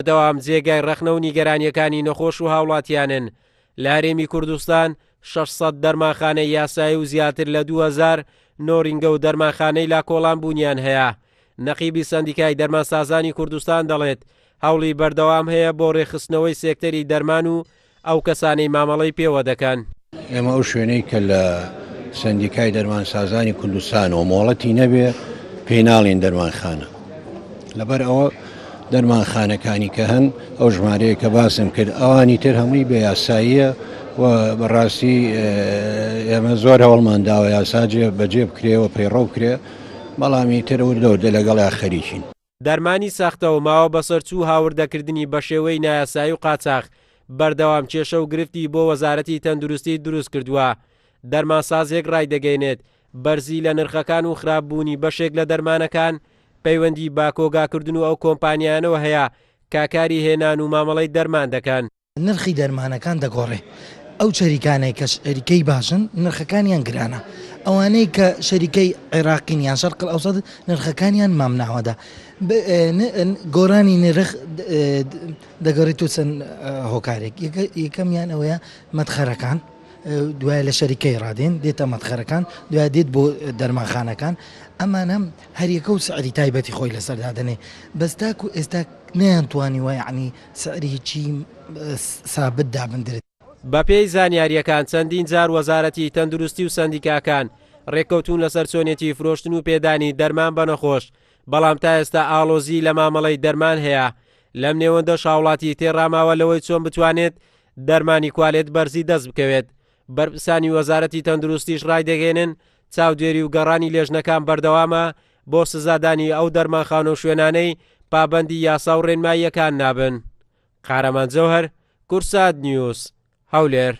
بەردەوام جێگای ڕەخنە و نیگەرانییەکانی نەخۆش و هاوڵاتیانن. لە هەرێمی کوردستان 600 دەرمانخانەی یاسایی و زیاتر لە 2000 نۆرینگە و دەرمانخانەی لاکۆڵان بوونیان هەیە. نەقیبی سەندیکای دەرمانسازانی کوردستان دەڵێت، هەوڵی بەردەوام هەیە بۆ رێکخستنەوەی سێکتەری دەرمان و ئەو کەسانەی مامەڵەی پێوە دەکەن. ئێمە ئەو شوێنەی کە لە سەندیکای دەرمانسازانی کوردستانەوە مۆڵەتی نەبێ پێی ناڵێن دەرمانخانە. لەبەر ئەوە دەرمانخانەکانی کە هەن ئەو ژمارەیە کە باسم کرد ئەوانی تر هەمووی بە یاساییە و بەڕاستی ئێمە زۆر هەوڵمان داوە یاسا جێ بەجێ بکرێ و پەیڕەو بکرێ بەڵام ئیتر وردە وردە لەگەڵیا خەریکین. دەرمانی ساختە و ماوە بەسەرچوو و هاوردەکردنی بەشێوەی نایاسایی و قاچاخ بەردەوام کێشە و گرفتی بۆ وەزارەتی تەندروستی دروستکردووە. دەرمانسازێک ڕایدەگەینێت، بەرزی لە نرخەکان و خراپبوونی بەشێک لە دەرمانەکان پەیوەندی بە کۆگاکردن و ئەو کۆمپانیایانەوە هەیە کە کاری هێنان و مامەڵەی دەرمان دەکەن. نرخی دەرمانەکان دەگۆڕێ ئەو شەریکانەی کە شەریکەی باشن نرخەکانیان گرانە ئەوانەی کە شەریکەی عێراقین یان شەرق ئەوسەد نرخەکانیان مامناوەدە گۆرانی نرخ دەگەڕێت و چەند هۆکارێک یەکەمیان ئەوەیە مەدخەرەکان دوای لە شەریکەی ڕادێن دێتە مەدخەرەکان دوای دێت بۆ دەرمانخانەکان ئەمانە هەریەکە و سعری تایبەتی خۆی لەسەر دادەنێ بەس تاکو ئێستا نەیانتوانیوە یعنی سعرێکی سابت دابندرێت. بەپێی زانیارییەکان چەندین جار وەزارەتی تەندروستی و سەندیکاکان رێککەوتوون لەسەر چۆنێتی فرۆشتن و پێدانی دەرمان بە نەخۆش، بەڵام تا ئێستا ئاڵۆزی لە مامەڵەی دەرمان هەیە، لەم نێوەندەش هاوڵاتی تێڕاماوە لەوەی چۆن بتوانێت دەرمانی کوالێت بەرزی دەست بکەوێت، بەرپرسانی وەزارەتی تەندروستیش رایدەگەیەنن چاودێری و گەڕانی لێژنەکان بەردەوامە بۆ سزادانی ئەو دەرمانخانە و شوێنانەی پابەندی یاسا و ڕێنماییەکان نابن. قارەمان جەوهەر، کوردسات نیوز، هەولێر.